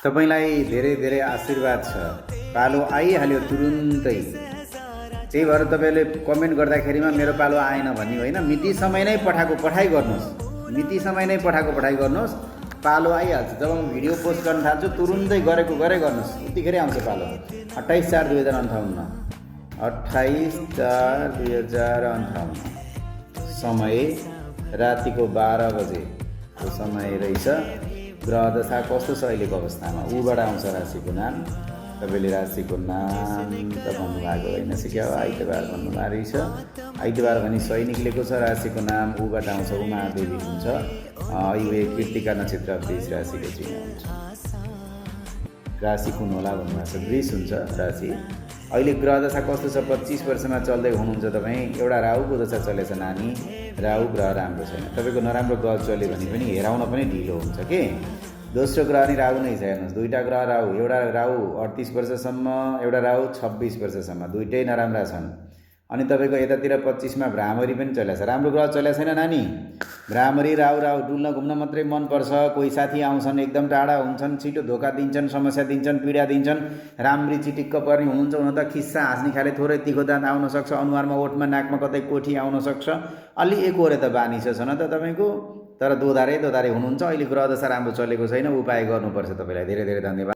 तपाईलाई धेरै धेरै आशीर्वाद छ। पालो आइहाल्यो तुरुन्तै। त्यही भएर तपाईँले कमेन्ट गर्दाखेरिमा मेरो पालो आएन भन्ने होइन, मिति समय नै पठाइ गर्नुहोस्, मिति समय नै पठाइ गर्नुहोस्, पालो आइहाल्छ। जब म भिडियो पोस्ट गर्न थाल्छु तुरुन्तै गरेको गर्नुहोस्, उतिखेरै आउँछ पालो। 28/4/2058, 28/4/2058 समय रातिको 12 बजेको समय रहेछ। ग्रह दशा कस्तो छ अहिलेको अवस्थामा, ऊबाट आउँछ राशिको नाम। तपाईँले राशिको नाम त भन्नुभएको होइन, सिक्या आइतबार भन्नुभएको रहेछ। आइतबार भनी सही निक्लेको छ। राशिको नाम ऊबाट आउँछ, उमादेवी हुन्छ। अहिले कृतिका नक्षत्र वृष राशिको चिन्ह हुन्छ। राशि कुन होला भन्नुभएको छ, वृष हुन्छ राशि। अहिले ग्रह दशा कस्तो छ, 25 वर्षमा चल्दै हुनुहुन्छ तपाईँ। एउटा राहुको दशा चलेछ नानी, राहु ग्रह राम्रो छैन। तपाईँको नराम्रो ग्रह चल्यो भने पनि हेराउन पनि ढिलो हुन्छ के। दोस्रो ग्रह नि राहु नै छ, हेर्नुहोस् दुईवटा ग्रह राहु, एउटा राहु 38 वर्षसम्म, एउटा राहु 26 वर्षसम्म, दुइटै नराम्रा छन्। अनि तपाईँको यतातिर 25मा भ्रामरी पनि चलेको छ, राम्रो ग्रह चलेको छैन नानी। भ्रामरी राहु डुल्न घुम्न मात्रै मनपर्छ। कोही साथी आउँछन् एकदम टाढा हुन्छन्, छिटो धोका दिन्छन्, समस्या दिन्छन्, पीडा दिन्छन्, राम्री चिटिक्क पर्ने हुनुहुन्छ। हुन त खिस्सा हाँस्ने खाले थोरै तिखो दाँत आउन सक्छ, अनुहारमा ओठमा नाकमा कतै कोठी आउन सक्छ। अलि एकोहोरे त बानी छ न त तपाईँको, तर दोधारे हुनुहुन्छ। अहिले ग्रह दशा राम्रो चलेको छैन, उपाय गर्नुपर्छ। तपाईँलाई धेरै धेरै धन्यवाद।